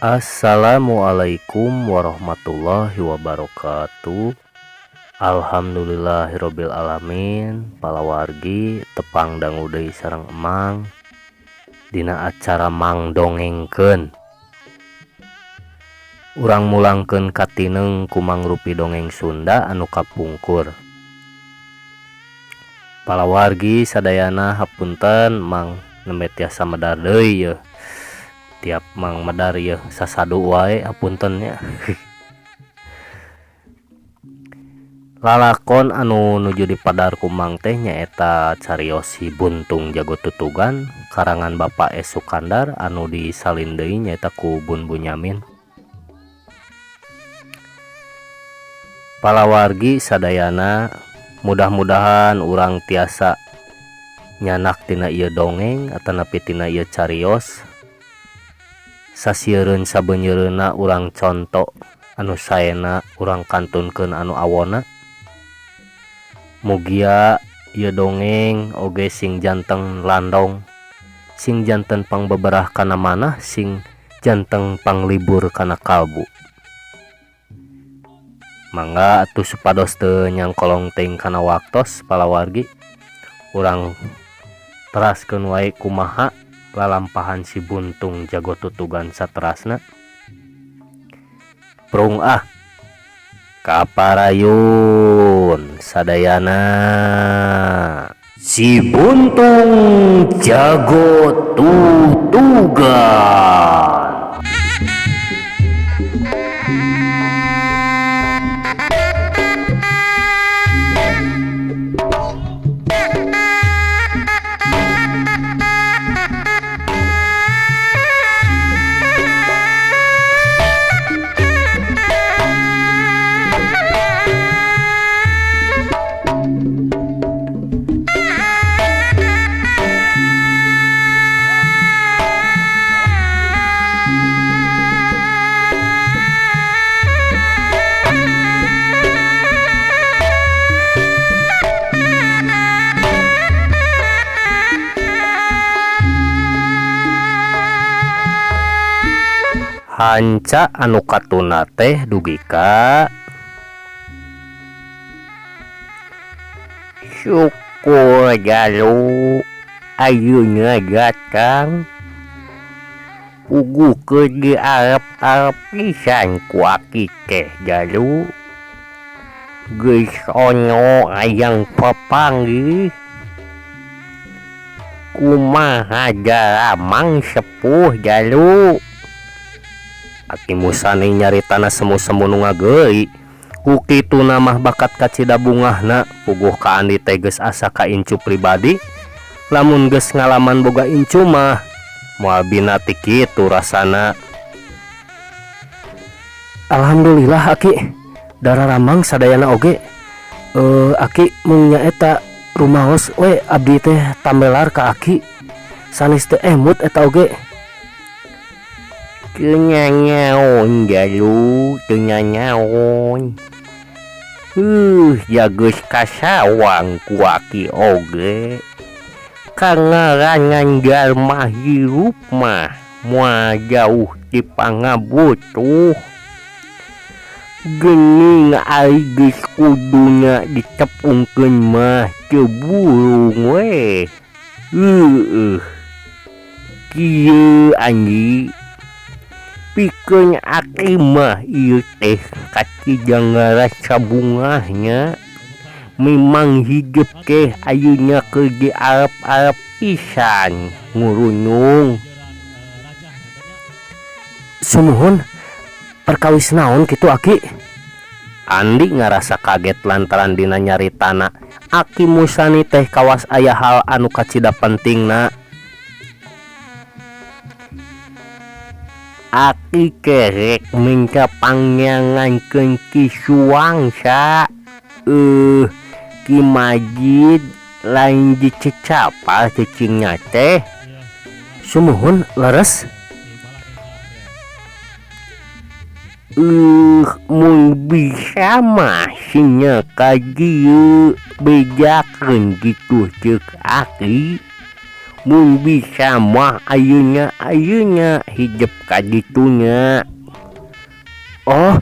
Assalamualaikum warahmatullahi wabarakatuh. Alhamdulillahirabbil alamin. Palawargi tepang dangu deui sareng Emang dina acara Mang Dongengkeun. Urang mulangkeun katineng ku mangrupi dongeng Sunda anu kapungkur. Palawargi sadayana hapunten Mang nembe tiasa medar deui yeuh. Tiap Mang medar yeuh sasadu wae hapunten nya. Lalakon anu nuju dipadar ku Mang teh nyaeta carios Si Buntung Jago Tutugan karangan Bapak S. Sukandar anu disalin deui nyaeta ku Bun Bunyamin. Palawargi sadayana mudah-mudahan urang tiasa nyanak tina ieu dongeng atanapi tina ieu carios. Sasiereun sabeunyereuna urang conto anu saena urang kantunkeun anu awona. Mugia ieu dongeng oge sing janteng landong, sing janten pangbeberah kana manah, sing janteng panglibur kana kalbu. Mangga atuh supados teu nyangkolong teuing kana waktos palawargi urang teraskeun wae kumaha lalampahan Si Buntung Jago Tutugan saterasna. Prung ah kaparayun sadayana. Si Buntung Jago Tutugan. Hanca anu katuna teh dugi ka syukur jalu ayeuna datang puguh keur diarep-arep pisan ku aki teh jalu geus ono hayang papanggih kumaha jaramang sepuh jalu. Aki Musani nyaritana semu-semu nu ngageui ku kituna mah bakat kacida bungahna puguh ka Andi teh geus asa ka incu pribadi lamun geus ngalaman boga incu mah moal bina ti kitu rasana. Alhamdulillah aki dararamang sadayana oge. Aki mung nyaeta rumaos we abdi teh tambelar ka aki sanes teu emut eta oge. Teu nyanyaon jalu, teu nyanyaon. Ya geus kasawang ku aki oge. Kangaranan jalma hirup mah moal jauh ti pangabutuh. Geuning ari geus kudunya ditepungkeun mah teu burung we. Heueuh. Kieu Andi. Pikeun aki mah ieu teh kacida ngarasa bungahnya. Memang hidup teh ayeuna keur diarep-arep pisan ngurunung. Sumuhun perkawis naon kitu aki? Andi ngarasa kaget lantaran dina nyaritana Aki Musani teh kawas aya hal anu kacida pentingna. Aki kerek minta pangyangankeun Ki Suwangsa. Ki Majid lain dicecapal cicingna teh. Sumuhun leres. Mun bisa mah sinya ka dieu bejakeun kitu ceuk aki. Mun bisa mah ayeuna ayeuna hijep ka ditunya. Oh,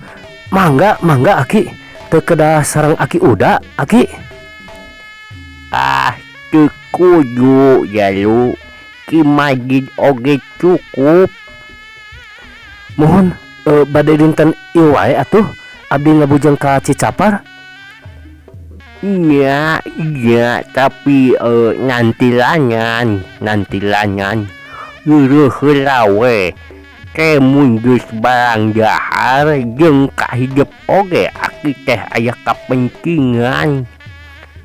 mangga mangga Aki. Teu kedah sareng Aki Uda, Aki. Ah, teu kudu jalu. Ki Majid oge cukup. Mohon bade dinten ieu wae atuh abdi ngabujeng ka Cicapar. Iya, iya, tapi nanti langan, nanti langan. Leureun heula we. Ke mun geus barang dahar jeung kahijep oge aki teh aya kapentingan.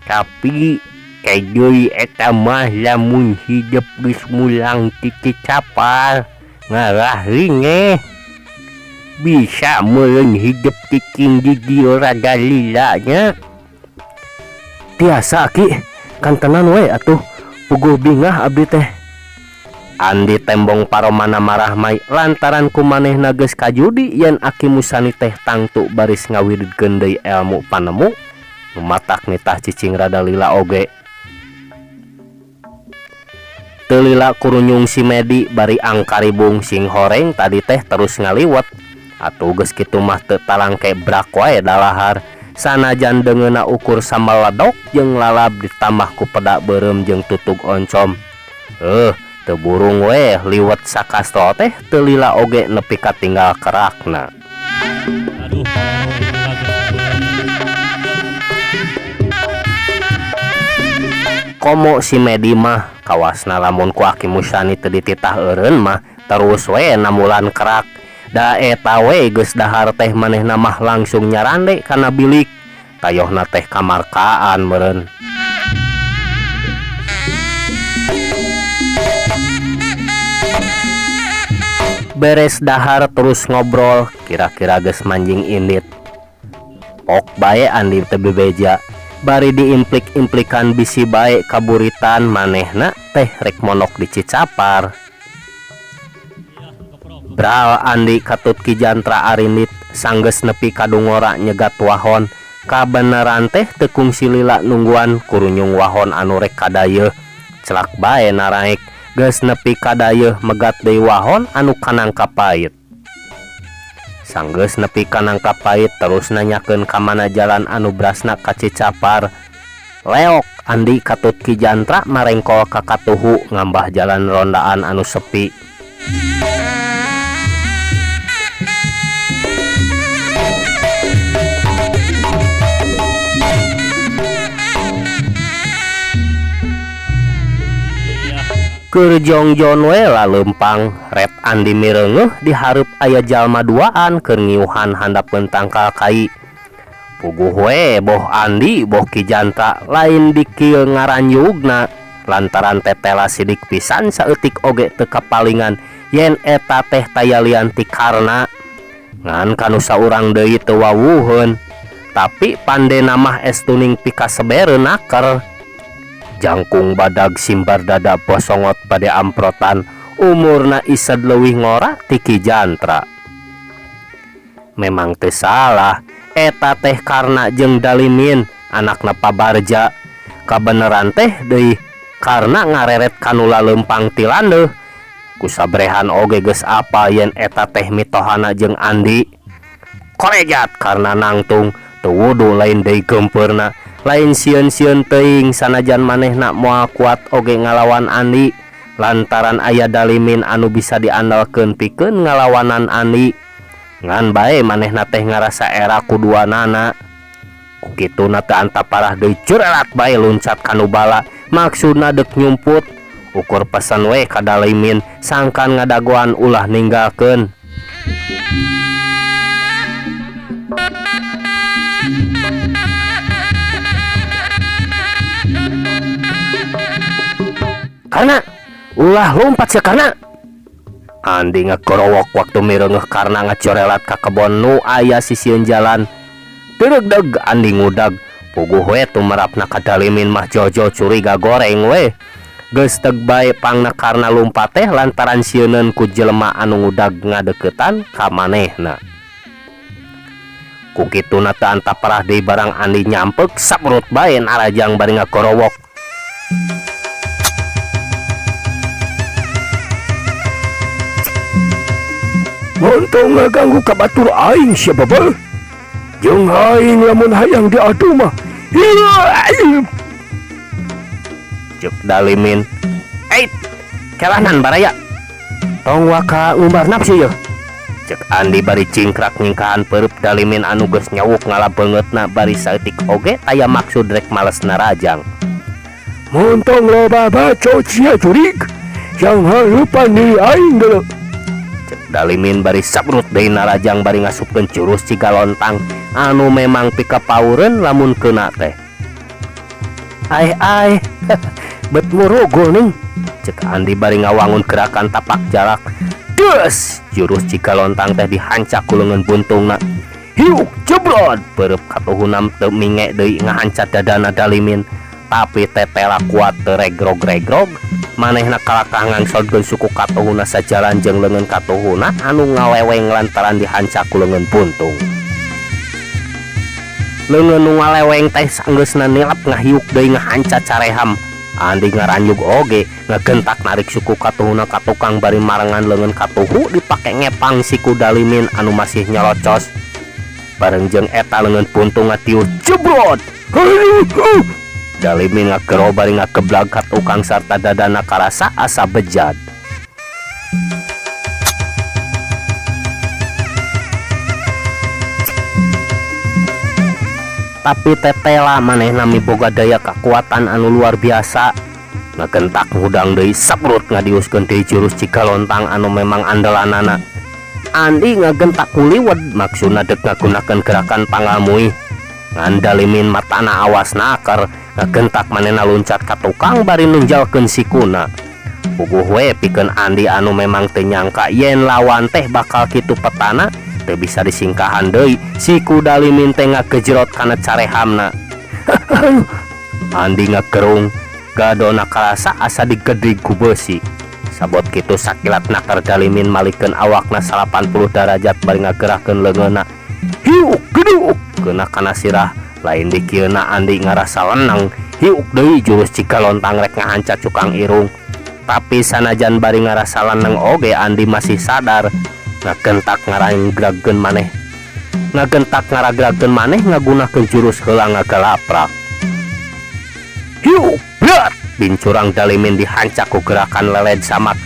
Tapi ke deui eta mah lamun hijep geus mulang ti Cicapar ngarah ringeh. Bisa meureun hijep cicing di dieu rada lila nya. Tiasa Aki, kantenan we atuh puguh bingah abdi teh. Andi tembong paromana marahmai lantaran ku manehna geus kajudi yen Aki Musani teh tangtu baris ngawiridkeun deui elmu panemu nu matak nitah cicing rada lila oge. Teu lila kurunyung si Medi bari angkaribung sing horeng tadi teh terus ngaliwet. Atuh geus kitu mah teu talangke brak wae dalahar. Sanajan deungeunna ukur sambal ledok jeung lalab ditambah ku peda beureum jeung tutug oncom. Teu burung we liwet sakastol teh teu lila oge nepi ka tinggal kerakna. Komo si Medi mah kawasna lamun ku Aki Musani teu dititah eureun mah terus we namulan kerak. Da eta we geus dahar teh manehna mah langsung nyarande kana bilik. Tayohna teh kamarkaan meureun. Beres dahar terus ngobrol, kira-kira geus manjing indit. Pok bae Andi teu bebeja, bari diimplik-implikan bisi bae kaburitan manehna teh rek monok di Cicapar. Bral Andi katut Ki Jantra arindit sanggeus nepi ka dungora nyegat wahon. Kabeneran teh teu kungsi lila nungguan kurunyung wahon anu rek kadayeuh. Celak bae naraek geus nepi kadayeuh megat deui wahon anu kanangka pait. Sanggeus nepi kanangka pait terus nanyakeun ka mana jalan anu brasna ka Cicapar. Leok Andi katut Ki Jantra marengkol ka katuhu ngambah jalan rondaan anu sepi. Keur jongjon we laleumpang ret Andi mireungeuh dihareup aya jalma duaan keur ngiuhan handapeun tangkal kai. Puguh we boh Andi boh Ki Jantra lain dikil ngaranjugna lantaran tetela sidik pisan saeutik oge teu kapalingan yen eta teh tayalian ti Karna. Ngan kanu saurang deui teu wawuheun tapi pandena mah estuning pikasebereun naker. Jangkung badag simbar dada bosongot bade amprotan umurna ised leuwih ngora ti Ki Jantra. Memang teu salah eta teh Karna jeung Dalimin anakna Pabarja. Kabeneran teh deui Karna ngareret kanu laleumpang ti landeuh. Kusabrehan oge geus apa yen eta teh mitohana jeung Andi. Korejat Karna nangtung teu wudu lain deui gempeurna. Lain sieun-sieun teuing sanajan manehna moal kuat oge ngalawan Andi lantaran aya Dalimin anu bisa diandalkeun pikeun ngalawanan Andi. Ngan bae manehna teh ngarasa era kuduanana. Ku kituna teu antaparah deui curelat bae luncat kanu bala maksudna deuk nyumput. Ukur pesen we ka Dalimin sangkan ngadagoan ulah ninggalkeun. Karna ulah lompat sia Karna. Andi ngegorowok waktu mireungeuh Karna ngacorelat ka kebon nu aya sisieun jalan. Dereugdeug Andi ngudag puguh we tumerapna ka Dalimin mah jojo curiga goreng we. Geus teg bae pangna Karna lumpat teh lantaran sieuneun ku jelema anu ngudag ngadeukeutan ka manehna. Ku kituna teu antaparah deui barang Andi nyampek sabrut bae narajang bari ngagorowok. Montong ngaganggu ka batur aing sia babel. Jeung aing lamun hayang diadu mah. Cek Dalimin. Eit, kelanan baraya. Tong waka ngumbar nafsu yeuh. Cek Andi bari cingkrak nyingkahan peurup Dalimin anu geus nyawuk ngala beungeutna bari saeutik oge aya maksud rek males narajang. Montong loba bacot sia jurig. Yang harupan diri aing geuleuh. Cek Dalimin bari sabrut deui narajang bari ngasupkeun jurus Cigalontang anu memang pikapaureun lamun keuna teh. Ai ai, bet murugul ning. Cek Andi bari ngawangun gerakan tapak jalak. Des, jurus Cigalontang teh dihancak ku leungeun buntungna. Hiuk jebrot, peureub katuhunam teu minge deui ngahancat dadana Dalimin. Tapi tetela kuat teu regrog-regrog, manehna kalakah ngangsodkeun suku katuhuna sajalan jeung leungeun katuhuna anu ngaleweng lantaran dihancak ku leungeun buntung. Leungeun nu ngaleweng teh sanggeusna nilep ngahiuk deui ngahancat careham. Andi ngaranjug oge ngagentak narik suku katuhuna ka tukang bari marengan leungeun katuhu dipake ngepang siku Dalimin anu masih nyelocos. Bareng jeung eta leungeun buntung ngatiuh jebrot. Dalimin ngagero bari ngageblag ka tukang sarta dadana karasa asa bejad. Tapi tetela manehna miboga daya kakuatan anu luar biasa. Ngagentak hudang deui sabrut ngadiuskeun deui jurus Cigalontang anu memang andalanana. Andi ngagentak nguliwed maksudna deuk ngagunakeun gerakan pangalmuih. Ngan Dalimin matana awas naker ngagentak manehna luncat ka tukang bari nunjalkeun sikuna. Puguh we pikeun Andi anu memang teu nyangka yen lawan teh bakal kitu petana teu bisa disingkahan deui siku Dalimin teh ngagejrot kana carehamna. Andi ngagerung gadona karasa asa digedrig ku beusi. Sabot kitu sakilat naker Dalimin malikeun awakna 80 darajat bari ngagerakeun leungeunna. Hiuk geduk keuna kana sirah lain dikieuna Andi ngarasa leneng. Hiuk deui jurus Cigalontang rek ngahancat cukang irung. Tapi sanajan bari ngarasa leneng oge Andi masih sadar ngagentak ngaragragkeun maneh. Ngagentak ngaragragkeun maneh ngagunakeun jurus heula ngagalaprak. Hiuk berat bincurang Dalimin dihancak ku gerakan leled samak.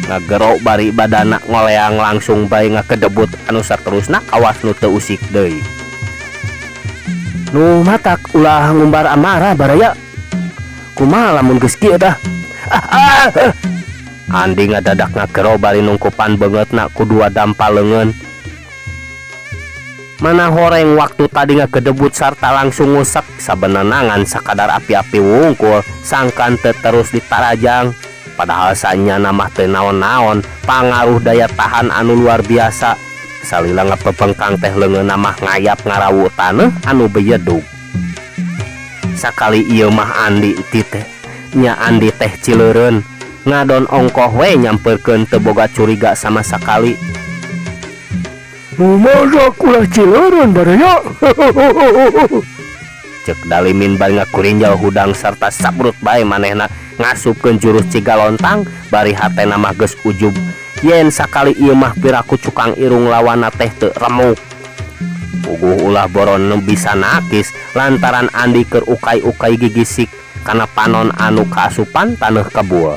Ngagero bari badana ngoleang langsung bae ngakedebut anu saterusna kawas nu teu usik deui. Nu matak ulah ngumbar amarah baraya. Kumaha lamun geus kieu tah? Andi ngadadak ngagero bari nungkupan beungeutna ku dua dampa leungeun. Mana horeng waktu tadi ngagedebut sarta langsung ngusek sabenerna ngan sakadar api-api wungkul sangkan teu terus ditarajang. Padahal sanyana mah teu naon-naon pangaruh daya tahan anu luar biasa. Salila ngapepengkang teh leungeunna mah ngayap ngarawu taneuh anu beyedug. Sakali ieu mah Andi teh nya Andi teh cileureun ngadon ongkoh we nyamperkeun teu boga curiga sama sakali. Lumayan ulah cileureun baraya. Cek Dalimin bari ngakurinjal hudang sarta sabrut bae manehna ngasupkeun jurus Cigalontang bari hatena mah geus ujub. Yen sakali ieu mah piraku cukang irung lawanna teh teu remuk. Puguh ulah boron nu bisa nakis lantaran Andi keur ukay-ukay gigisik kana panon anu kaasupan taneuh kebul.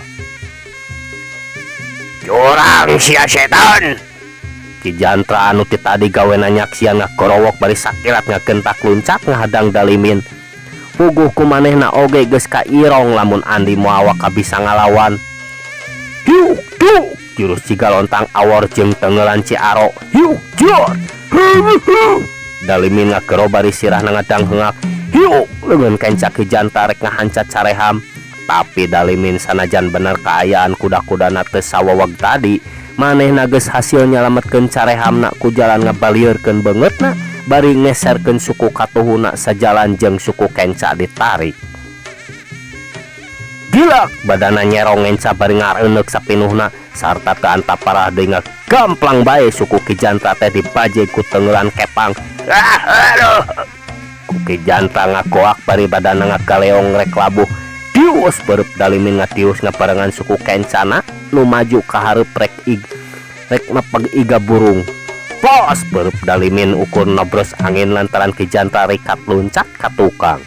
Curang sia setan. Ki Jantra anu ti tadi gawena nyaksian ngagorowok bari sakilat ngagentak luncat ngahadang Dalimin. Puguh ku manehna oge geus kairong lamun Andi moal waka bisa ngalawan. Hiuk duk jurus Cigalontang awor jeung tenggelan Ciaro. Hiuk jor. Dalimin ngagero bari sirahna ngadang heungak. Hiuk leungeun kenca Ki Jantra rek ngahancat careham. Tapi Dalimin sanajan bener kaayaan kuda-kudana teu sawaweg tadi, manehna geus hasil nyalametkeun carehamna ku jalan ngabalieurkeun beungeutna bari ngeserkeun suku katuhuna sajalan jeung suku kenca ditarik. Gilak badana nyerong ngenca bari ngareuneuh sapinuhna sarta teu antap parah deui ngagamplang bae suku Ki Jantra teh dibajeg ku tengeulan kepang. Ah, aduh. Ku Ki Jantra ngagoak bari badana ngagaleong rek labuh. Dius beureub Dalimin ngatius ngabarengan suku kencana nu maju ka hareup rek ig Rek mapag iga burung. Pos beurup Dalimin ukur nobros angin lantaran Ki Jantra rikat luncat ka tukang.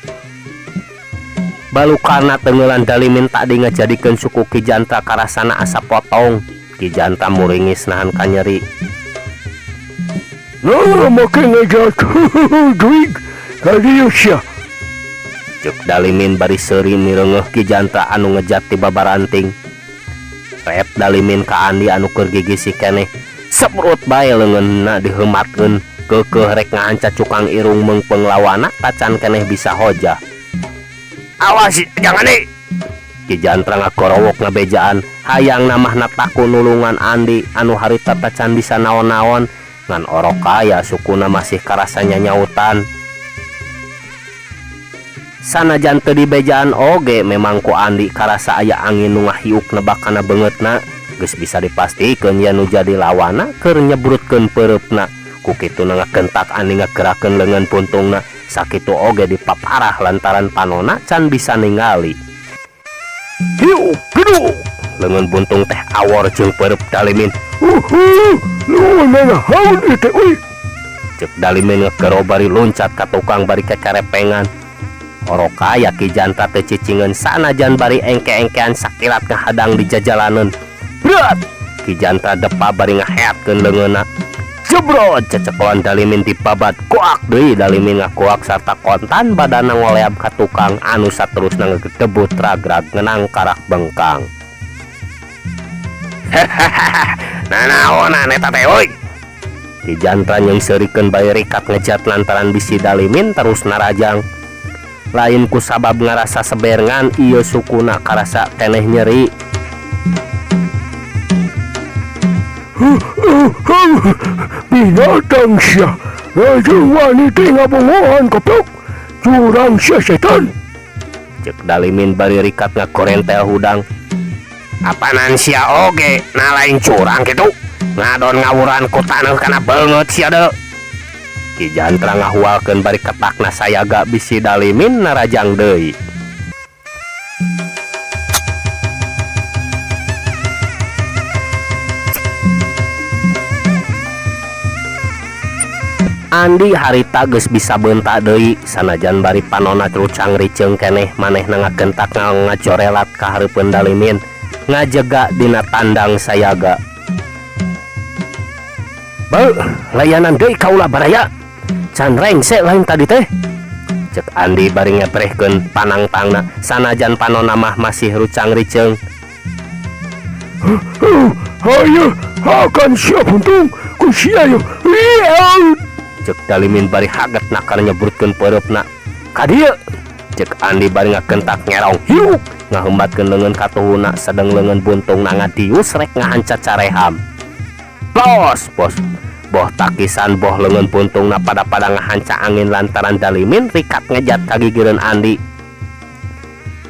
Balukarna teunggeulan Dalimin tadi ngajadikeun suku Ki Jantra karasana asa potong. Ki Jantra muringis nahan kanyeri. Nah, make ngejat duit ka dieu sia. Ceuk Dalimin bari seuri mireungeuh Ki Jantra anu ngejat ti babaranting. Reep Dalimin ka Andi anu keur gigisi keneh. Seprut bae leungeunna diheumatkeun keukeuh rek ngahanca cukang irung meungpeung lawanna tacan keneh bisa hojah. Awas jangan nih. Ki Jantra ngagorowok ngabejaan hayangna mah nataku nulungan Andi anu harita tacan bisa naon-naon ngan orok kaya sukuna masih karasa nyanyautan. Sanajan teu dibejaan oge memang ku Andi karasa aya angin nu ngahiuk nebak kana beungeutna geus bisa dipastikeun yen nu jadi lawanna keur nyebrutkeun peureupna. Ku kituna ngagentak Andi ngagerakeun leungeun puntungna sakitu oge dipaparah lantaran panona can bisa ningali. Hiu geduk leungeun buntung teh awor jeung peurup Dalimin. Lu nanahaon ieu teh euy. Ceuk Dalimin ngegero bari loncat ka tukang bari kekerepengan. Orok kaya Ki Jantra teu cicingeun sanajan bari engke-engkean sakilat ngahadang di jajalaneun. Berat! Ki Jantra depa bari ngaheatkeun leungeunna. Jebrot cecekoan Dalimin dibabat kuak deui Dalimin ngakuak sarta kontan badanna ngoleab ka tukang anu saterusna ngegedebut ragrag ngenang karak bengkang. Hahaha, nanaonan eta teh euy. Ki Jantra nyeungseurikeun bari rikat ngejat lantaran bisi Dalimin terus narajang. Lain ku sabab ngarasa seber ngan ieu sukuna karasa keneh nyeri. Binatang sia, lajeng wani teh ngabongohan goblok. Curang sia setan. Ceuk Dalimin bari rikat ngagorentel hudang. Apanan sia oge, nah lain curang kitu. Ngadon ngawuran ku taneuh kana beungeut sia deuk. Ki Jantra ngahualkeun bari ketakna sayaga bisi Dalimin narajang deui. Andi harita geus bisa beunta deui sanajan bari panona rucang riceung keneh manehna ngagentak ngajorelat ka hareupeun Dalimin ngajega dina tandang sayaga. Beuh, layanan deui kaula baraya. Can rengse lain tadi teh. Ceuk Andi bari ngebrehkeun panangtangna sanajan panona mah masih rucang riceung. Hayu, akan sia buntung ku sia yo. Ceuk Dalimin bari haget nakar nyebrutkeun peureupna. Ka dieu. Ceuk Andi bari ngagentak ngerong hiuk ngahembatkeun leungeun katuhuna sedeng leungeun buntungna ngadius rek ngahanca careham. Bos, bos. Boh takisan boh leungeun buntungna pada-pada ngahanca angin lantaran Dalimin rikat ngejat kagigireun Andi.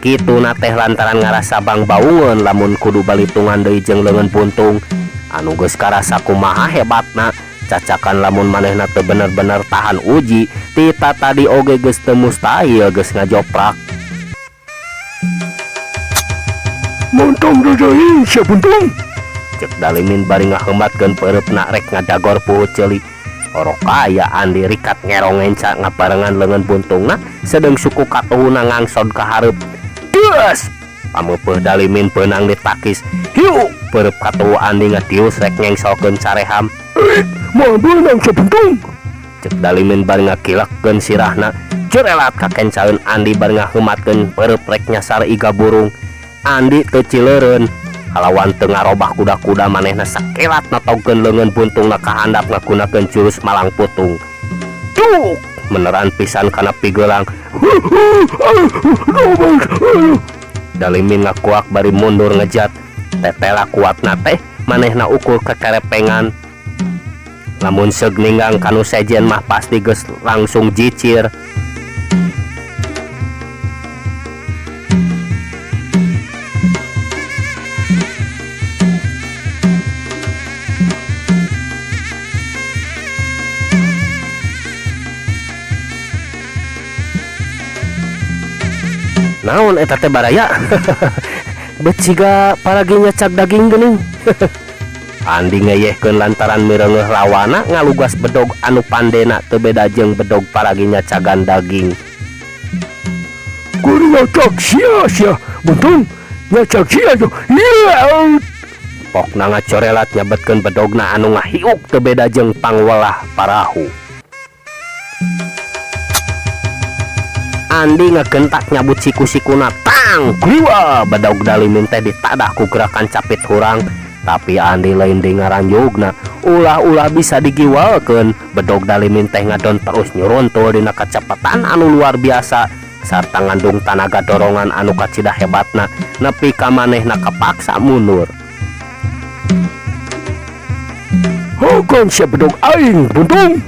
Kituna teh lantaran ngarasa bangbaungeun lamun kudu balitungan deui jeung leungeun buntung anu geus karasa kumaha hebatna. Cacakan lamun manehna teu bener-bener tahan uji tita tadi oge geus teu mustahil geus ngajoprak. Montong deui sia buntung. Ceuk Dalimin bari ngaheumatkeun peureupna rek ngadagor puhut ceuli. Orok kaya Andi rikat ngerong ngenca ngabarengan leungeun buntungna sedeng suku katuhuna ngangsod ka hareup. Deus! Pameupeuh Dalimin beunang ditakis. Hiu! Peurup katuhu Andi ngadius rek nyengsolkeun careham. Moal beunang sia buntung. Ceuk Dalimin bari ngakilekeun sirahna. Jerelat kakencaeun Andi bari ngaheumatkeun peurup rek nyasar iga burung. Andi teu cileureun. Kalawan teu ngarobah kuda-kuda manehna sakilat natogkeun leungeun buntungna ka handap ngagunakeun jurus malang putung. Duk! Meneran pisan kana pigelang. Dalimin ngakuak bari mundur ngejat. Tetela kuatna teh manehna ukur kekerepengan. Lamun seug ninggang kanu sejen mah pasti geus langsung jicir. Naon eta teh baraya? Bet siga paragi nyacak daging geuning. Andi ngeyehkeun lantaran mireungeuh lawana ngalugas bedog anu pandena teu beda jeung bedog paragi nyacagan daging. Kudu nyacag sia sia buntung nyacag sia tuh. Iya. Pokna ngacorelat nyabetkeun bedogna anu ngahiuk teu beda jeung pangwelah parahu. Andi ngagentak nyabut siku-sikuna tang kliwa bedog Dalimin teh ditadah ku gerakan capit hurang. Tapi Andi lain deui ngaranjugna ulah-ulah bisa digiwalkeun bedog Dalimin teh ngadon terus nyuruntul dina kacepatan anu luar biasa sarta ngandung tanaga dorongan anu kacida hebatna nepi ka manehna kapaksa mundur. Hogon sia bedog aing buntung.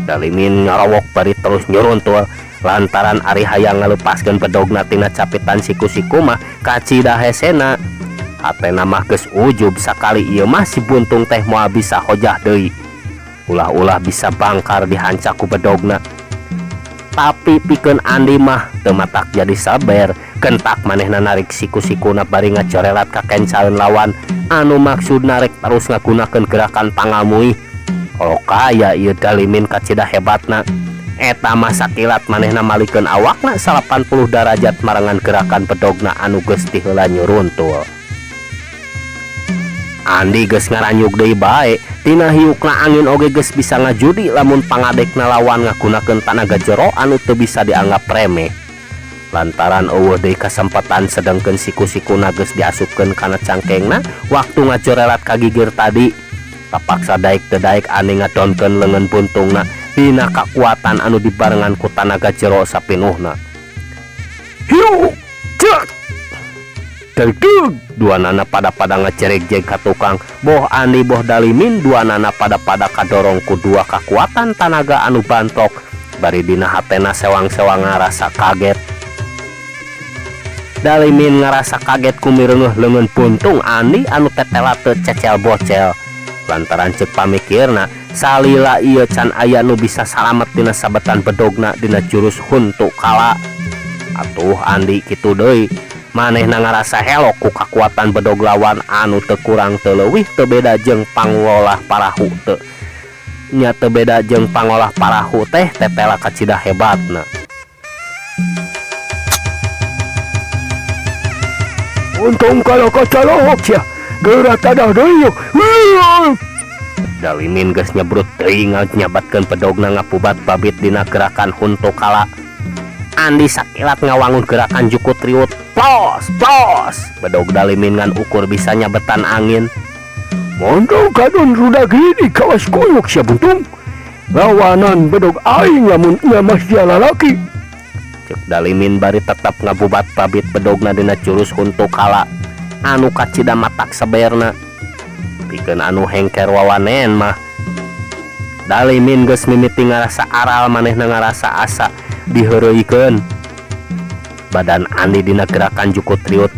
Dalimin ngarowok bari terus nyuruntul lantaran ari hayang ngalepaskeun bedogna tina capitan siku-siku mah kacida hesena. Hatena mah geus ujub sakali ieu mah si buntung teh moal bisa hojah deui. Ulah-ulah bisa bangkar dihancak ku bedogna. Tapi pikeun Andi mah teu matak jadi saber, kentak manehna narik siku-sikuna bari ngacorelat ka kencaeun lawan anu maksudna rek terus ngagunakeun gerakan pangamuih. Kalau kaya ieu Dalimin kacida hebatna. Eta mah sakilat manehna malikeun awakna 80 darajat marengan gerakan bedogna anu geus tiheula nyuruntul. Andi geus ngaranyug deui bae, tina hiukna angin oge geus bisa ngajudi lamun pangadekna lawan ngagunakeun tanaga jero anu teu bisa dianggap remeh. Lantaran eueuh deui kasempatan sedengkeun siku-sikuna geus diasupkeun kana cangkengna waktu ngajorelat ka gigir tadi. Kapaksa daek teu daek Andi ngadonkeun leungeun buntungna dina kakuatan anu dibarengan ku tanaga jero sapinuhna. Hiu cek Degdeg dua nana pada-pada ngacerek-jeg ka tukang boh Andi boh Dalimin dua nana pada-pada kadorong ku dua kakuatan tanaga anu bantok bari dina hatena sewang-sewang ngarasa kaget. Dalimin ngarasa kaget ku mireungeuh leungeun buntung Andi anu tetela teu cecel bocel lantaran ceuk pamikirna salila ieu can aya nu bisa salamet dina sabetan bedogna dina jurus huntu kala. Atuh Andi kitu deui manehna ngarasa helok ku kakuatan bedog lawan anu teu kurang teu leuwih teu beda jeung pangolah parahu teu nya teu beda jeung pangolah parahu teh tetela kacida hebatna. Untung kalau kacalohok sia geura tadah deui. Dalimin geus nyebrut teuing nyabatkeun bedogna ngapubat babit dina gerakan huntu kala. Andi sakilat ngawangun gerakan jukut riut plos plos bedog Dalimin ngan ukur bisa nyabetan angin. Mondo kadon ruda gini kawas koyok sia buntung. Lawanan bedog aing lamun nya mah sia lalaki. Ceuk Dalimin bari tetep ngabubat babit bedogna dina jurus huntu kala anu kacida matak seberna. Pikeun anu hengker wawanen mah Dalimin geus mimiti ngarasa aral manehna ngarasa asa diheureuykeun. Badan Andi dina gerakan jukut riut.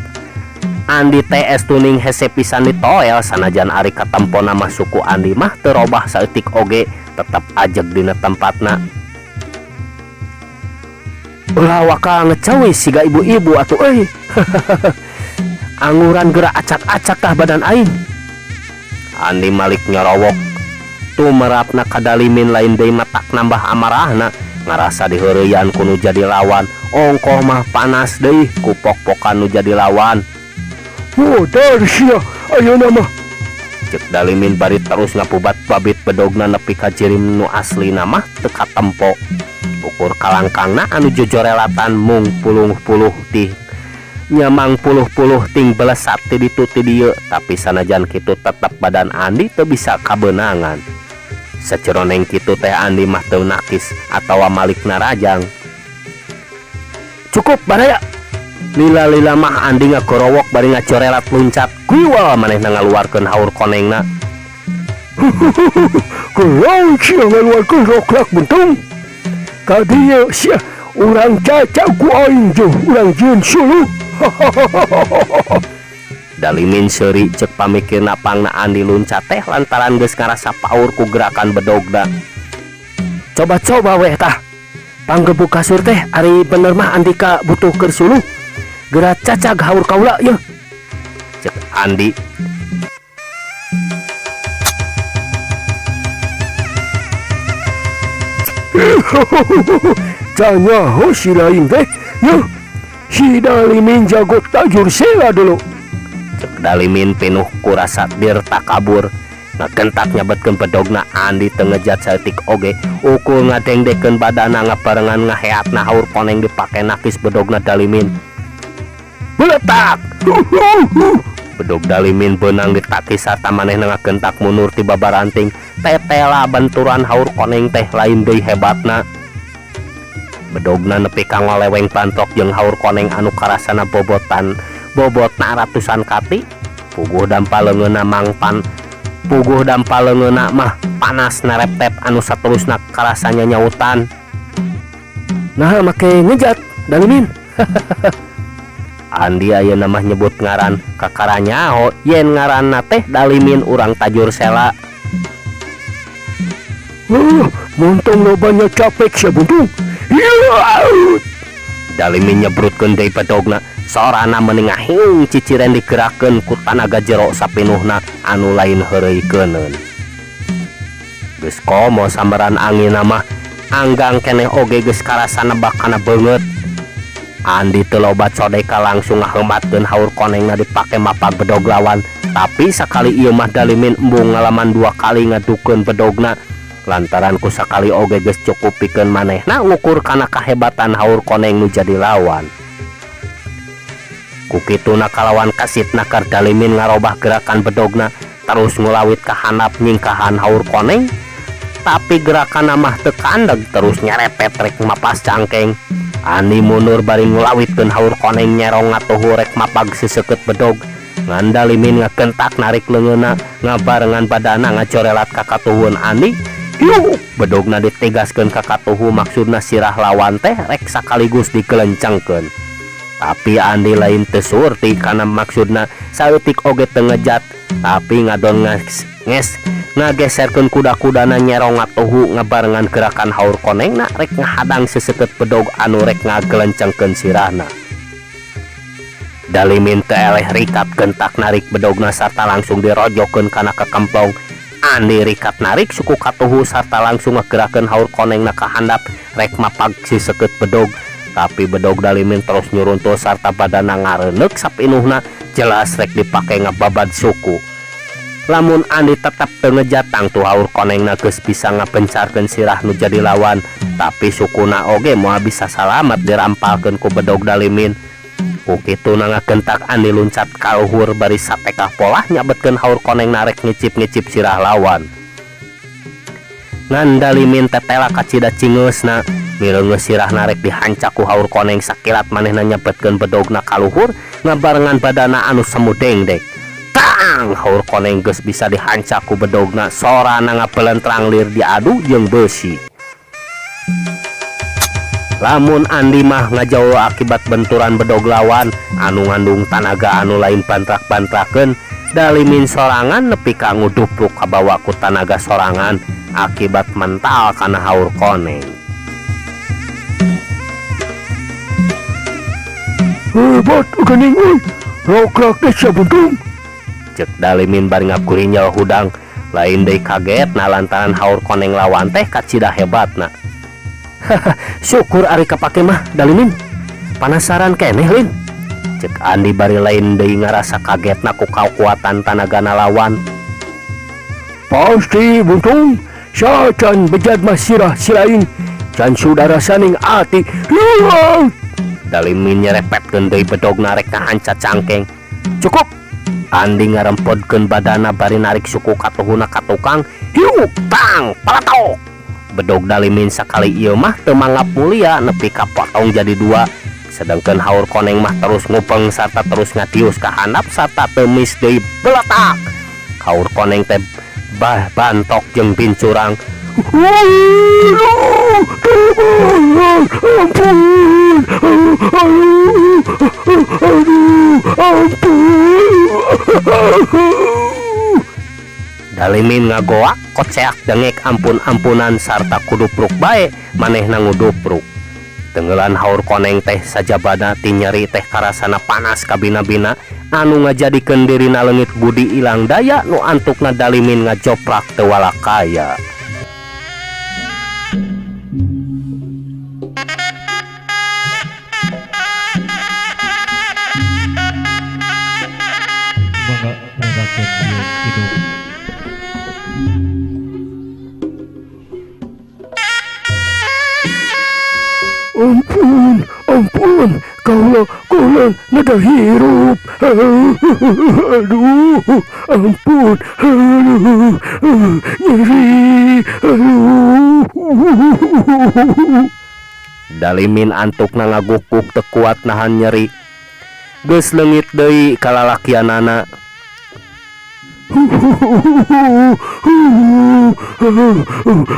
Andi TS tuning hese pisan ditoel sanajan ari katempona mah suku Andi mah teu robah saeutik oge tetep ajeg dina tempatna. Ulah waka ngecewi siga ibu-ibu atuh euy. Anguran geura acak-acak tah badan aing. Andi malik nyorowok. Tumerapna ka Dalimin lain deui matak nambah amarahna ngarasa diheureuyaan ku nu jadi lawan. Ongkoh mah panas deui ku pok-pokan nu jadi lawan. Modar sia ayeuna mah. Ceuk Dalimin bari terus ngapubat babit bedogna nepi ka jirim nu aslina mah teu katempo. Ukur kalangkangna anu jojorelatan mung puluh-puluh tih nyamang puluh-puluh ting belesat ti ditu ti dieu, tapi sanajan kitu tetep badan Andi teu bisa kabeunangan. Saceroneng kitu teh Andi mah teu nakis atawa malik narajang. Cukup baraya. Lila-lila mah Andi ngagorowok bari ngacorelat luncat. Kuiwal manehna ngaluarkeun haur konengna. Kunaon sia ngaluarkeun roklak buntung? Ka dieu sia urang cacak ku aing jeung urang jieun suluh. Dalimin seuri ceuk pamikirna pangna Andi luncat teh lantaran geus ngarasa paur ku gerakan bedogna. Coba-coba weh tah. Panggebuk kasur teh ari bener mah Andika butuh keur suluh. Geura cacag haur kaula yeuh. Ceuk Andi. Can nyaho si lain teh yeuh si Dalimin jago tajur sela dulu. Cek Dalimin pinuh ku rasa dirtakabur. Ngagentak nyabetkeun bedogna Andi teu ngejat saeutik oge ukul ngadengdekeun badana ngabarengan ngaheatna haur koneng dipake nakis bedogna Dalimin. Beletak! Bedog Dalimin beunang ditakis sarta manehna ngagentak mundur ti babaranting tetela benturan haur koneng teh lain deui hebatna. Bedogna nepi ka ngoleweng bantrok jeung haur koneng anu karasana bobotan bobotna ratusan kati puguh dampa leungeunna mangpan puguh dampa leungeunna mah panas nareptep anu saterusna karasa nyanyautan. Nah make ngejat Dalimin. Andi ayeuna mah nyebut ngaran kakara nyaho yen ngaranna teh Dalimin urang Tajur Sela. Montong lobanya capek sia buntung. Dalimin nyebrutkeun deui bedogna sorana meuni ngahiung ciciren digerakkeun ku tanaga jero sapinuhna anu lain heureukeuneun. Geus komo sambaran anginna mah anggang keneh oge geus karasa nebak kana beungeut. Andi teu loba codeka langsung ngaheumatkeun haur konengna dipake mapag bedog lawan tapi sakali ieu mah Dalimin embung ngalaman dua kali ngadukeun bedogna lantaran ku sakali oge geus cukup pikeun manehna ngukur kana kahebatan haur koneng nu jadi lawan. Ku kituna kalawan kasitna keur Dalimin ngarobah gerakan bedogna terus ngulawit ka handap nyingkahan haur koneng tapi gerakanna mah teu kandeg terus nyerepet rek mapas cangkeng. Andi mundur bari ngulawitkeun haur koneng nyerong ngatuhu rek mapag seseukeut bedog ngan Dalimin ngagentak narik leungeunna ngabarengan badana ngacorelat ka katuhueun Andi. Hiuk bedogna ditegaskeun ka katuhu maksudna sirah lawan teh rek sakaligus digelencengkeun. Tapi Andi lain teu surti kana maksudna saeutik oge teu ngejat tapi ngadon nges ngageserkeun kuda-kudana nyerong ngatuhu ngabarengan gerakan haur konengna rek ngahadang seseukeut bedog anu rek ngagelencengkeun sirahna. Dalimin teu eleh rikat gentak narik bedogna sarta langsung dirojokeun kana kekemplong. Andi rikat narik suku katuhu sarta langsung ngagerakeun haur konengna ka handap rek mapag seseukeut bedog. Tapi bedog Dalimin terus nyuruntul sarta badana ngareneuk sapinuhna jelas rek dipake ngababad suku. Lamun Andi tetep teu ngejat tangtu haur konengna geus bisa ngabencarkeun sirah nu jadi lawan tapi sukuna oge moal bisa salamet dirampalkeun ku bedog Dalimin. Ku kituna ngagentak Andi luncat ka luhur bari satekah polah nyabetkeun haur konengna rek ngicip-ngicip sirah lawan. Ngan Dalimin tetela kacida cingeusna mireungeus sirahna rek dihancak ku haur koneng sakilat manehna nyabetkeun bedogna ka luhur ngabarengan badana anu semu dengdek. Tang haur koneng geus bisa dihancak ku bedogna sorana ngabelentrang lir diadu jeung beusi. Lamun Andi mah ngajauh akibat benturan bedog lawan anu ngandung tanaga anu lain bantrak-bantrakeun Dalimin sorangan nepi ka ngudupruk kabawa ku tanaga sorangan akibat mental kana haur koneng. Hebat geuning euy. Roklak teh sia buntung. Cek Dalimin bari ngagurinyel hudang lain deui kagetna lantaran haur koneng lawan teh kacida hebatna. Syukur ari kapake mah Dalimin. Panasaran keneh lin. Cek Andi bari lain deui ngarasa kagetna ku kakuatan tanagana lawan. Pasti buntung. Sacan bejad mah sirah si lain. Can saudara saning ati. Dalimin nyerepetkeun deui bedogna rek ngahanca cangkeng. Cukup. Andi ngarempodkeun badana bari narik suku katuhuna ka tukang. Hiuk tang palatok. Bedog Dalimin sakali ieu mah teu manggap mulia nepi ka potong jadi dua. Sedangkan haur koneng mah terus ngupeng sarta terus ngadius ka handap sarta teu mis deui beletak. Haur koneng teh bah bantok jeung bincurang. Ampun, aduh, aduh, ampun. Dalimin ngagoak koceak dengek ampun-ampunan sarta kudupruk bae manehna ngudupruk. Tenggelan haur koneng teh sajabana ti nyeri teh karasana panas kabina-bina anu ngajadikeun dirina leungit budi ilang daya nu antukna Dalimin ngajoprak teu walakaya. Kidung. Ampun, ampun, kaula kaula nada hirup. Aduh, ampun, aduh, nyeri, aduh. Dalimin antukna ngagukuk teu kuat nahan nyeri. Geus leungit deui kalalakianana.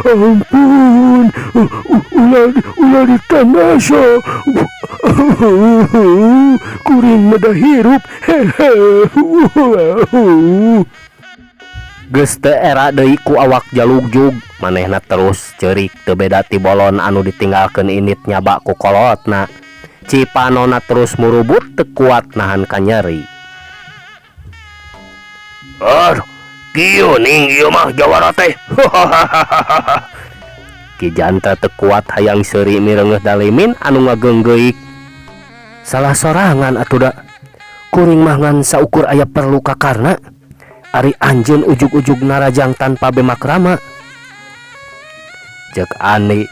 Ampun, ulah ulah ditamasa. Kuring mah hirup. Geus teu era deui ku awak jalugjug, manehna terus ceurik teu beda ti bolon anu ditinggalkeun indit nyaba ku kolotna. Cipanona terus murubut teu kuat nahan kanyeri. Aduh, kieu ning ieu mah jawara teh. Ki Jantra teu kuat hayang seuri mireungeuh Dalimin anu ngageunggeuk. Salah sorangan atuh da. Kuring mah ngan saukur aya perlu ka Karna. Ari anjeun ujug-ujug narajang tanpa bema krama. Ceuk Andi.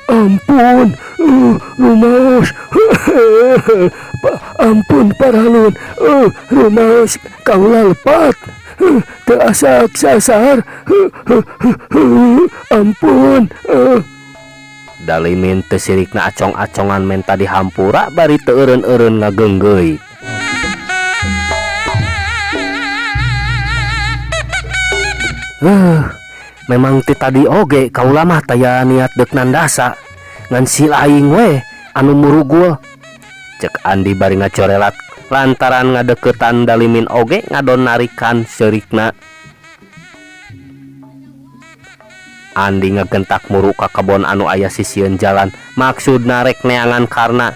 Ampun, rumaos. Ampun paralun, rumaos kaula lepat. Teu asak sasar. Ampun. Dalimin teu sirikna acong-acongan menta dihampura bari teu eureun-eureun ngageunggeui. Memang ti tadi oge kaula mah taya niat deuk nandasa ngan si aing we anu murugul. Cek Andi bari ngacorelat lantaran ngadeukeutan Dalimin oge ngadon narikan seurikna. Andi ngagentak muru ka kebon anu aya sisieun jalan maksudna rek neangan Karna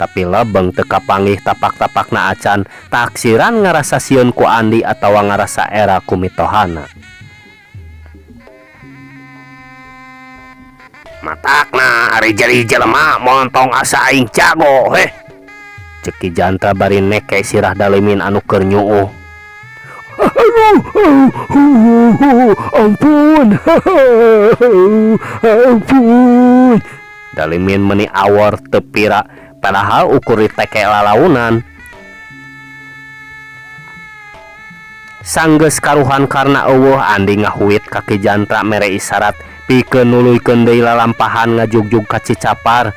tapi lebeng teu kapanggih tapak-tapakna acan taksiran ngarasa sieun ku Andi atawa ngarasa era ku mitohana. Matakna ari jadi jelema montong asa aing jago heh. Cek Ki Jantra bari neke sirah Dalimin anu keur nyuuh. Aduh, ampun, ampun. Dalimin meni awor teu pira padahal ukur diteke lalaunan. Sanggeus karuhan Karna eueuh Andi ngahuit ka Ki Jantra mere isarat pikeun nuluykeun deui lalampahan ngajugjug ka Cicapar.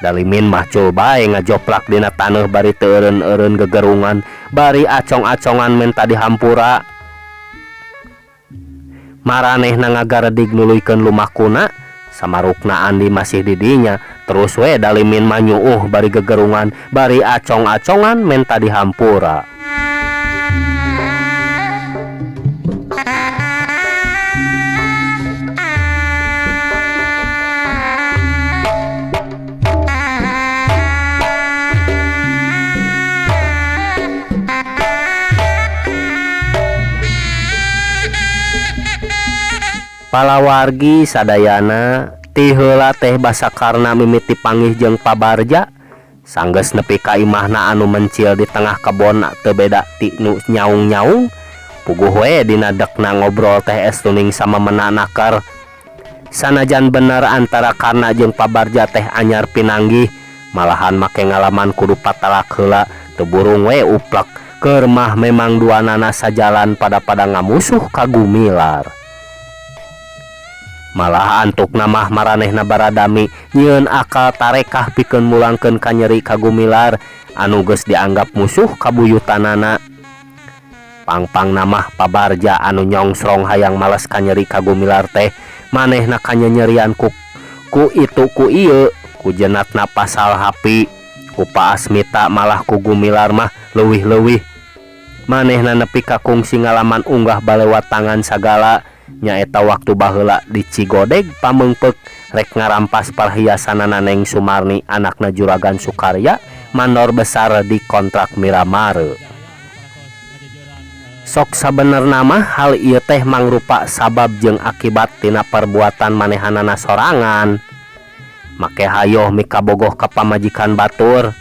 Dalimin mah cul bae ngajoplak dina taneuh bari teu eureun-eureun gegerungan bari acong-acongan menta dihampura. Maranehna ngagaredig nuluykeun lumakuna samarukna Andi masih di dinya terus we Dalimin mah nyuuh bari gegerungan bari acong-acongan menta dihampura. Palawargi sadayana ti heula teh basa Karna mimiti panggih jeung Pabarja sanggeus nepi ka imahna anu mencil di tengah kebon teu beda ti nu nyaung-nyaung puguh we dina dekna ngobrol teh estuning samemena naker. Sanajan bener antara Karna jeung Pabarja teh anyar pinanggih malahan make ngalaman kudu patalak heula teu burung we uplek keur mah memang duanana sajalan pada-pada ngamusuh ka Gumilar. Malah antukna mah maranehna baradami nyieun akal tarekah pikeun mulangkeun kanyeri ka Gumilar anu geus dianggap musuh kabuyutanana. Pangpangna mah Pabarja anu nyongsrong hayang males kanyeri ka Gumilar teh manehna kanyenyerian ku itu ku ieu ku jenatna pasal hapi ku Paasmita malah ku Gumilar mah leuwih-leuwih. Manehna nepi ka kungsi ngalaman unggah balewat tangan sagala nyaeta waktu baheula di Cigodeg pameungpeuk rek ngarampas perhiasanana Neng Sumarni anakna Juragan Sukarya mandor besar di kontrak Miramare. Sok sabenerna mah hal ieu teh mangrupa sabab jeung akibat tina perbuatan manehanana sorangan. Make hayoh mikabogoh ka pamajikan batur.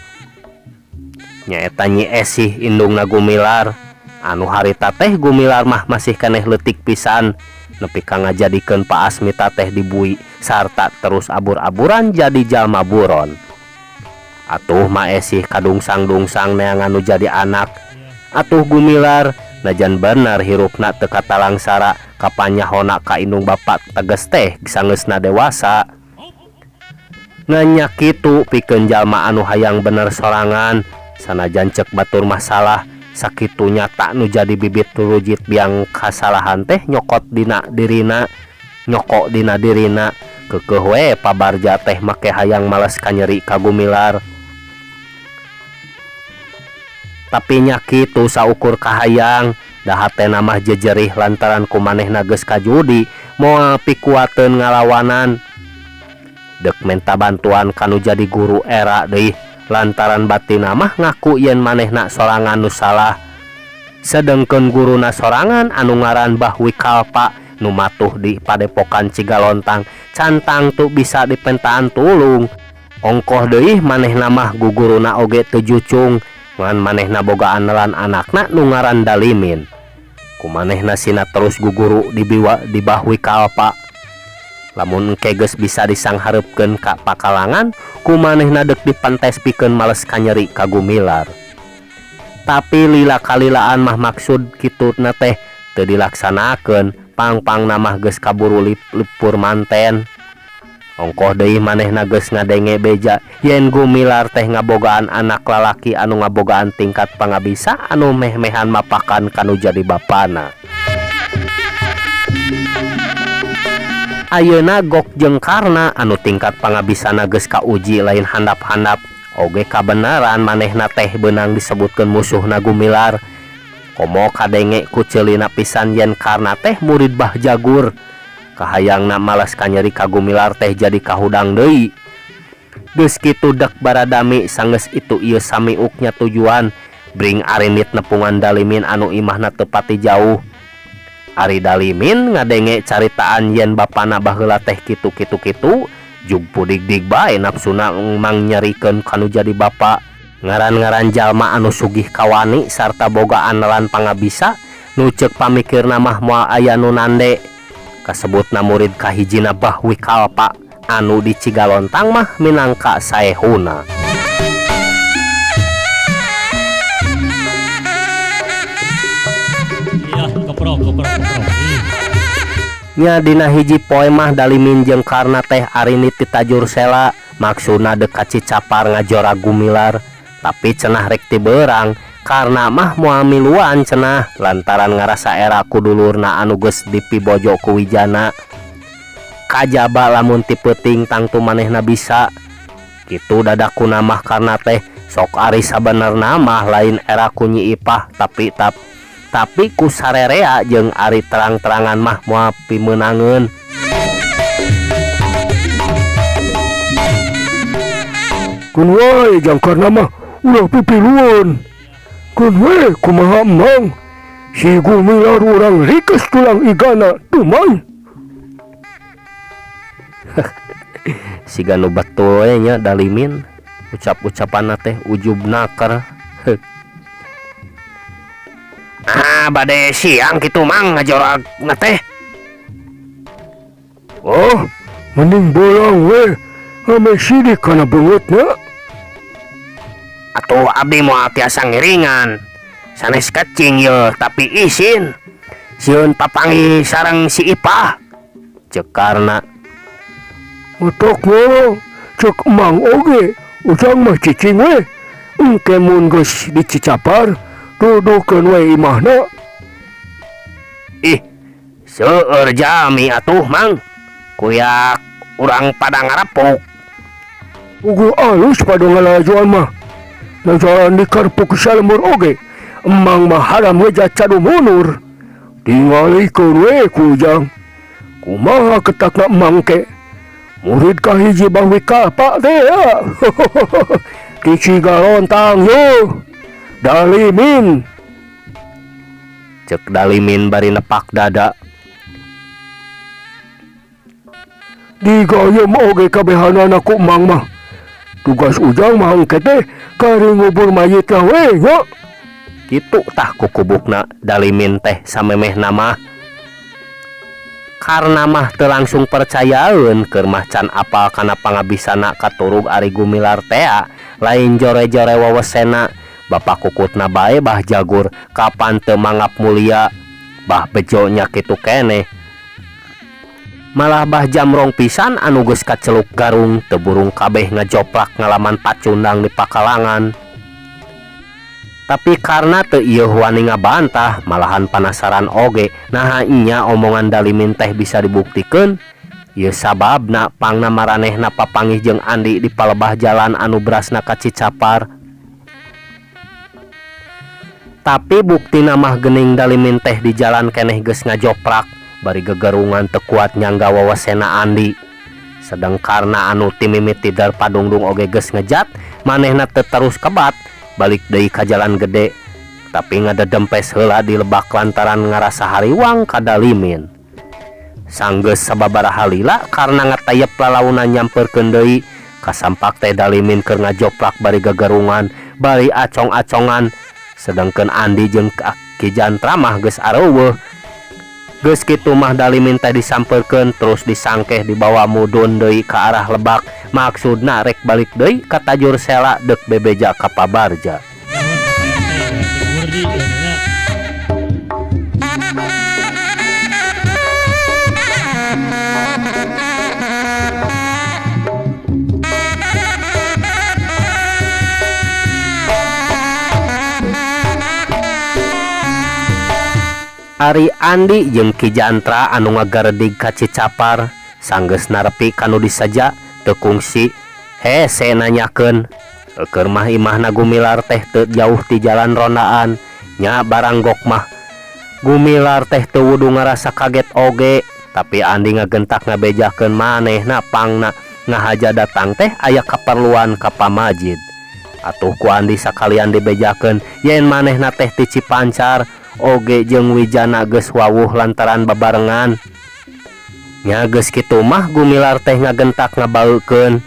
Nyaeta Nyi Esih indungna Gumilar. Anu harita teh Gumilar mah masih keneh leutik pisan nepi ka ngajadikeun Pa Asmita teh dibui sarta terus abur-aburan jadi jalma buron. Atuh Ma Esih kadungsang-dungsang neangan nu jadi anak. Atuh Gumilar najan bener hirupna teu katalangsara kapanyahona ka indung bapa teges teh sangeusna dewasa. Ngan nya kitu pikeun jalma anu hayang bener sorangan sanajan ceuk batur mah salah sakitu nyata nu jadi bibit rurujit biang kasalahan teh nyokot dina dirina nyoko dina dirina keukeuh we pabarja teh make hayang males kanyeri ka Gumilar. Tapi nya kitu saukur kahayang da hatena mah jejerih lantaran ku manehna geus kajudi moal pikuateun ngalawanan. Deuk menta bantuan ka nu jadi guru era deui lantaran batinna mah ngaku yen manehna sorangan nu salah. Sedengkeun guruna sorangan anu ngaran Bah Wikalpa nu matuh di padepokan Cigalontang can tangtu bisa dipentaan tulung. Ongkoh deui manehna mah guguruna oge teu jucung ngan manehna boga anelan anakna nu ngaran Dalimin. Ku manehna sina terus guguru di biwa di Bah Wikalpa. Lamun engke geus bisa disanghareupkeun ka pakalangan ku manehna deuk dipentes pikeun males kanyeri ka Gumilar. Tapi lila kalilaan mah maksud kituna teh teu dilaksanakeun pang-pangna mah geus kaburu lipur manten. Ongkoh deui manehna geus ngadenge beja yen Gumilar teh ngabogaan anak lalaki anu ngabogaan tingkat pangabisa anu meh-mehan mapakan kanu jadi bapana. Ayeuna Gok jeung Karna anu tingkat pangabisana geus kauji lain handap-handap oge kabenaran manehna teh beunang disebutkeun musuhna Gumilar. Komo kadenge ku ceulina pisan yen Karna teh murid Bah Jagur. Kahayangna malas kanyeri ka Gumilar teh jadi kahudang deui. Geus kitu dek baradami sanggeus itu ieu samiuknya tujuan bring arinit nepungan Dalimin anu imahna teu pati jauh. Ari Dalimin ngadenge caritaan yen bapana baheula teh kitu-kitu kitu jug pudigdig bae nafsuna mangnyerikeun kanu jadi bapa. Ngaran-ngaran jalma anu sugih kawani sarta boga anelan pangabisa nu ceuk pamikirna mah moal aya nu nande. Kasebutna murid kahijina Bah Wikalpa anu di Cigalontang mah minangka saehuna. Nya dina hiji poe mah Dalimin jeung Karna teh arinit ti Tajur Sela maksudna deuk ka Cicapar ngajora Gumilar. Tapi cenah rek ti beurang Karna mah moal miluan cenah lantaran ngarasa era ku dulurna anu geus dipibojo ku Wijana. Kajaba lamun ti peuting tangtu manehna bisa. Kitu dadakuna mah Karna teh sok ari sabenerna mah lain era ku Nyi Ipah tapi tap tapi ku sarerea jeung ari terang-terangan mah moal pimeunangeun. Keun wae jang Karna mah ulah pipiluan. Keun we kumaha emang si Gumilar urang rikes tulang igana tuman. Siga nu betul we nya Dalimin ucap-ucapanna teh ujub naker. Ah bade siang kitu mang ngajoragna teh. Oh, mending bolang we ame sidik kana beungeutna. Atuh abdi moal tiasa ngiringan. Sanes kecing yeuh tapi isin. Sieun papanggih sareng si Ipah. Ceuk Karna. Otok mah ceuk emang oge ujang mah cicing we. Engke mun geus dicicapar dudukeun we imahna. Ih, seueur jami atuh mang. Kuyak urang pada ngarepuk. Puguh alus pada ngalajuan mah. Najan dikarpuk salembur oge, emang mah haram ngeja cadu munur. Tingalikeun we ku ujang. Kumaha ketakna emang ke? Murid kahiji Bah Wikalpa teh ya. Ti Cigalontang yo. Dalimin. Ceuk Dalimin bari nepak dada. Digayem oge kabehanana ku Mang mah. Tugas Ujang mah engke teh kari ngubur mayit lah we nya. Kitu tah kukubukna Dalimin teh samemehna mah. Karna mah teu langsung percayaeun keur mah can apal kana pangabisana katurug ari Gumilar tea lain jore-jore wewesena bapak kukutna bae Bah Jagur kapan teu mangap mulia Bah Bejo nya kitu keneh. Malah Bah Jamrong pisan anu geus kaceluk garung teu burung kabeh ngajoplak ngalaman pacundang di pakalangan. Tapi karena teu ieuh wani ngabantah malahan panasaran oge naha nya omongan Dalimin teh bisa dibuktikeun. Ieu sababna pangna maranehna papanggih jeung Andi di palebah jalan anu berasna ka Cicapar. Tapi buktina mah geuning Dalimin teh di jalan keneh geus ngajoprak bari gegerungan teu kuat nyangga wewesena Andi. Sedang karena anu ti mimiti Darpadungdung oge geus ngejat manehna teu terus kebat balik deui ka jalan gede tapi ngadedempes heula di lebak lantaran ngarasa hariwang ka Dalimin. Sanggeus sababaraha lila karena ngatayep lalaunan nyamperkeun deui kasampak teh Dalimin keur ngajoplak bari gegerungan bari acong-acongan sedangkeun Andi jeung Ki Jantra mah geus areuweuh. Geus kitu mah Dalimin teh disamperkeun terus disangkeh dibawa mudun deui ka arah lebak maksudna rek balik deui ka Tajur Sela deuk bebeja ka Pabarja. Ari Andi jeung Ki Jantra anu ngagaredig ka Cicapar sanggeus narepi kanu disaja teu kungsi hese nanyakeun. Keur mah imahna Gumilar teh teu jauh ti jalan rondaan nya baranggok mah. Gumilar teh teu wudu ngarasa kaget oge tapi Andi ngagentak ngabejakeun manehna pangna ngahaja datang teh aya kaperluan ka Pamajid. Atuh ku Andi sakalian dibejakeun yen manehna teh ti Cipancar oge jeung Wijana geus wawuh lantaran babarengan. Nya geus kitu mah Gumilar teh ngagentak ngabaukeun.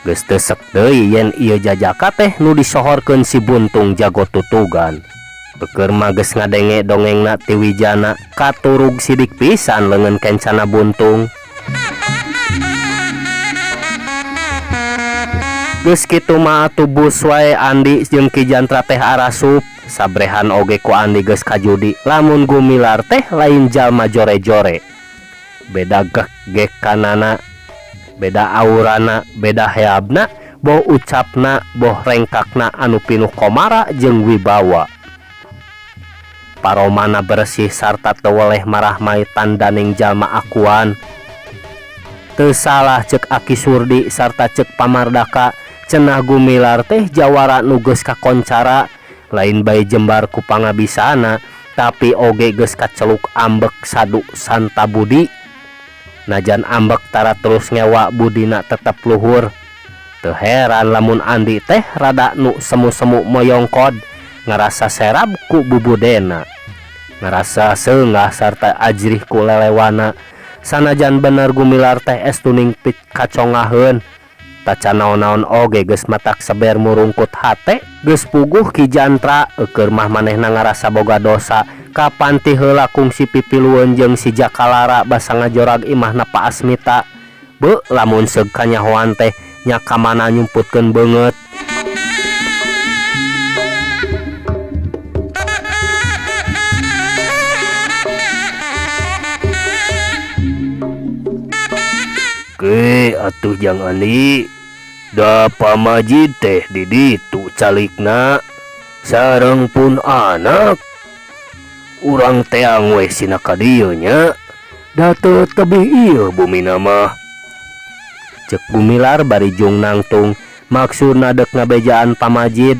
Geus teu sek deui yen ieu jajaka teh nu disohorkeun si Buntung jago tutugan. Beukeur mah geus ngadenge dongengna ti Wijana katurug sidik pisan leungeun kencana Buntung. Geus kitu mah atuh bus wae Andi jeung Ki Jantra teh arasup. Sabrehan oge ku Andi geus kajudi lamun Gumilar teh lain jalma jore-jore. Beda gek-gekanana, beda aurana, beda heabna, boh ucapna, boh rengkakna anu pinuh komara jeung wibawa. Paromana bersih sarta teu weleh marah maitan daning jalma akuan. Teu salah ceuk Aki Surdi sarta ceuk Pamardaka cenah Gumilar teh jawara nu geus kakoncara lain bae jembar ku pangabisana tapi oge geus kaceluk ambek sadu santa budi. Najan ambek tara terus ngewa budina tetep luhur. Teu heran lamun Andi teh rada nu semu-semu moyongkod ngarasa serab ku bubudena ngarasa seungah sarta ajrih ku lelewana. Sanajan bener Gumilar teh estuning pit kacongaheun tacan naon-naon oge geus matak seber murungkut hate geus puguh Ki Jantra eukeun mah manehna ngarasa boga dosa kapan ti heula kungsi pipilueun jeung si Jakalara basa ngajorag imahna Pak Asmita. Beuh lamun seug kanyahoan teh nya kamana nyumputkeun beungeut. Ke atuh jang Andi da Pamajid teh di ditu calikna sareng pun anak urang teang we sina ka dieu nya da teu tebih ieu bumina mah. Ceuk Gumilar bari jung nangtung maksudna deuk ngabejaan Pamajid.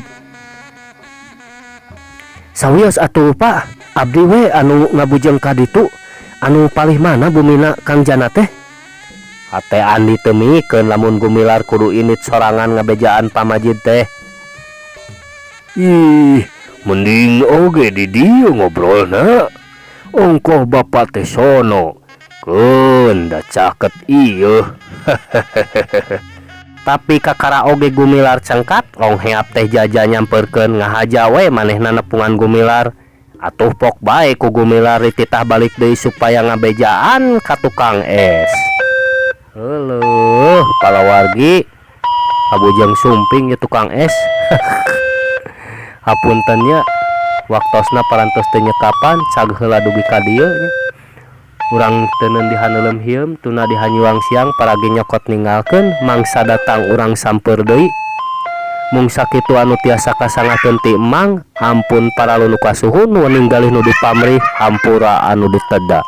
Sawios atuh Pak, abdi we anu ngabujeng ka ditu anu palih mana bumina Kang Jana teh? Hate Andi teu mikeun lamun Gumilar kudu init sorangan ngabejaan Pamajid teh. Ih, mending oge di dieu ngobrolna. Ongkoh bapak teh sono. Keun da caket ieu. Tapi kakara oge Gumilar cengkat Long Heap teh jaja nyamperkeun ngahaja we manehna nepungan Gumilar. Atuh pok bae ku Gumilar dititah balik deui supaya ngabejaan ka tukang es. Heueuh, palawargi kabujeng sumping ieu tukang es. Hapunten nya, waktosna parantos teu nyekapan, cag heula dugi ka dieu nya. Urang teuneun di haneuleum hieum tuna di hanyuang siang paragi nyokot ninggalkeun mangsa datang urang samper deui. Mung sakitu anu tiasa kasangakeun ti Emang, ampun paralu nu kasuhun ninggalih nu dipamrih hampura anu diteda.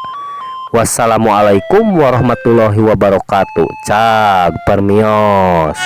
Wassalamualaikum warahmatullahi wabarakatuh. Cag permios.